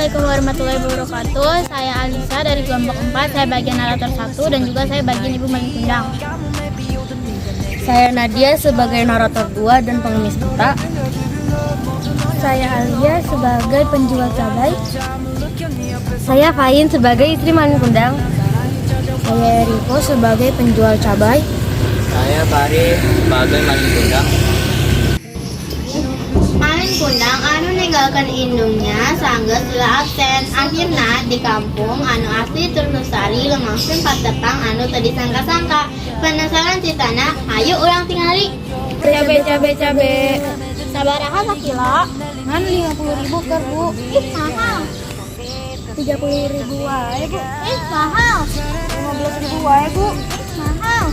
Assalamualaikum warahmatullahi wabarakatuh. Saya Alisa dari kelompok 4. Saya bagian narator 1 dan juga saya bagian Ibu Malin Kundang. Saya Nadia sebagai narator 2 dan pengemis unta. Saya Alia sebagai penjual cabai. Saya Fain sebagai istri Malin Kundang. Saya Riko sebagai penjual cabai. Saya Fari sebagai Malin Kundang. Malin Kundang anu ninggalkan indungnya sanggeus lila absen. Akhirna di kampung anu asli tur lestari lumangsung patepang anu teu disangka-sangka. Penasaran ceritana? Hayu urang tingali. Cabe, cabe, cabe. Sabaraha sakilo? Ngan 50 ribu keur, Bu. Ih, mahal. 30 ribu wae, Bu. Ih, mahal. 15 ribu wae, Bu. Ih, mahal.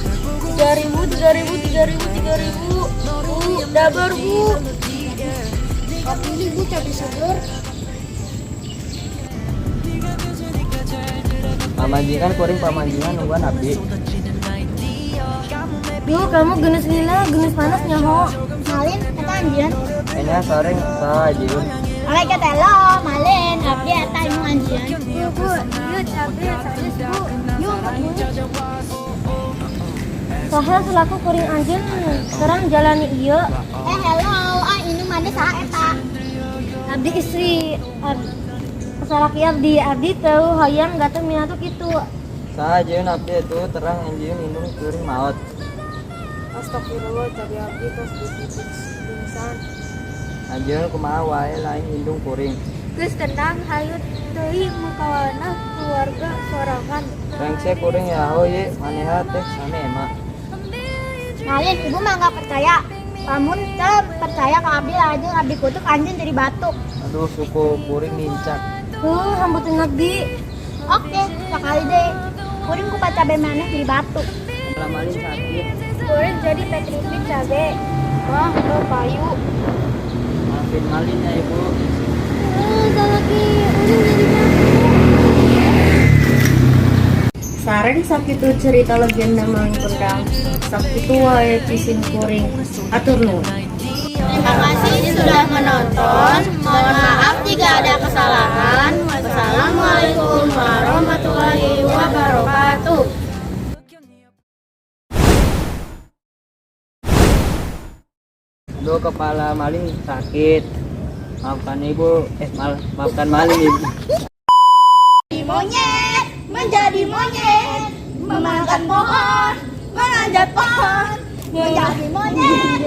3 ribu, 3 ribu, 3 ribu, 3 ribu. Bu, dabar, Bu. Pilih, Bu, cabai seger. Pamajikan kuring, pamajikan nungguan abdi. Duh, kamu geus lila, geus panas nyaho. Malin, eta anjeun. Ini sore saha anjeun? Oleh ketelo, Malin, abdi eta indung anjeun. Yuk, Bu, yuk cabai sanes, Bu. Yuk, Bu. Saha selaku kuring anjeun terang jalani ieu. Eh, hello, ah indung mana saha eta? Abdi istri salaki abdi, abdi teu hoyong gatuh minantu kitu. Saha anjeun abdi itu terang anjeun indung kuring maot. Astagfirullah, cabai abdi tos pingsan. Anjeun kumaha wae lain indung kuring. Geus tenang, hayu teuing mukawana keluarga sorangan. Rengse kuring yaho ye maneha teh sami ema. Malin, ibu mah nggak percaya. Lamun teu percaya ke abdi lajeng abdi kutuk anjeun jadi batuk. Aduh, suku kuring nincak. Hambutin abdi. Oke, sekali deh. Kuring ku cabe maneh jadi batuk. Malin sakit. Kuring jadi petrifik cabe. Wah, lo payu. Maafin Malin ya, Ibu. Salaki uring jadi batu. Sareng sakitu cerita legenda Malin Kundang. Sakitu wae ti sim kuring. Atur nuhun. Terima kasih sudah menonton. Mohon maaf jika ada kesalahan. Wassalamualaikum warahmatullahi wabarakatuh. Aduh, kepala Malin sakit. Maafkan Ibu. Eh, maafkan Malin, Ibu. Monyet menjadi monyet, memakan pohon, menanjat pohon, menjadi monyet.